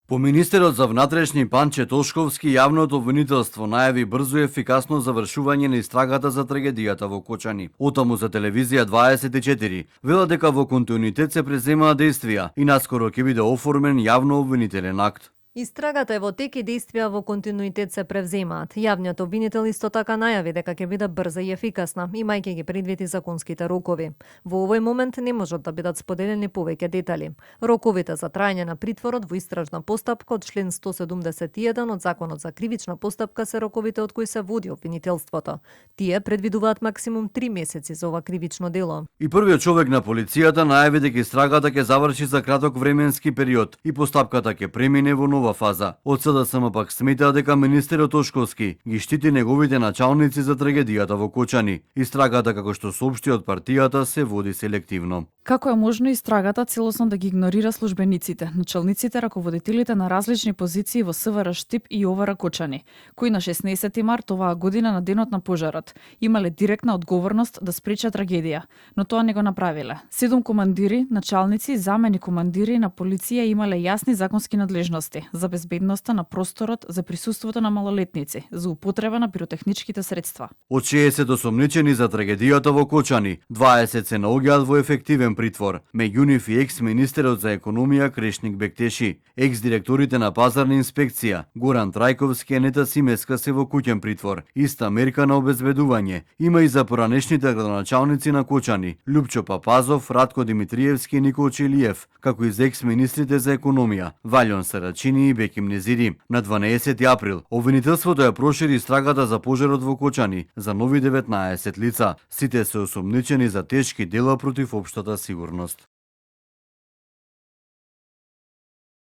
По министерот за внатрешни Панче Тошковски, јавното обвинителство најави брзо и ефикасно завршување на истрагата за трагедијата во Кочани. Отаму за телевизија 24 вела дека во континуитет се преземаат действија и наскоро ќе биде оформен јавно обвинителен акт. Истрагата е во тек и действија во континуитет се превземаат. Јавниот обвинител исто така најави дека ќе биде брза и ефикасна, имајќи ги предвид и законските рокови. Во овој момент не можат да бидат споделени повеќе детали. Роковите за трајање на притворот во истражна постапка од член 171 од Законот за кривична постапка се роковите од кои се води обвинителството. Тие предвидуваат максимум 3 месеци за ова кривично дело. И првиот човек на полицијата најави дека истрагата ќе заврши за краток временски период и постапката ќе премине во нова фаза. Од СДСМ пак сметаа дека министерот Тошковски ги штити неговите началници за трагедијата во Кочани. Истрагата, како што соопшти од партијата, се води селективно. Како е можно истрагата целосно да ги игнорира службениците, началниците, раководителите на различни позиции во СВР Штип и ОВР Кочани, кои на 16 март оваа година на денот на пожарот имале директна одговорност да спречат трагедија, но тоа не го направиле. 7 командири, началници и замени командири на полиција имале јасни законски надлежности за безбедноста на просторот, за присуството на малолетници, за употреба на пиротехничките средства. Од 60 осомничени за трагедијата во Кочани, 20 се наоѓаат во ефективен притвор. Меѓу нив и екс-министерот за економија Крешник Бектеши, екс-директорите на пазарна инспекција Горан Трајковски и Анета Симеска се во куќен притвор. Иста мерка на обезбедување има и за поранешните градоначалници на Кочани Љупчо Папазов, Радко Димитриевски и Никол Челиев, како и за екс-министрите за економија Валјон Сарачини и Беким Незири. На 12 април обвинителството ја прошири истрагата за пожарот во Кочани за нови 19 лица. Сите се осомничени за тешки дела против општата сигурност.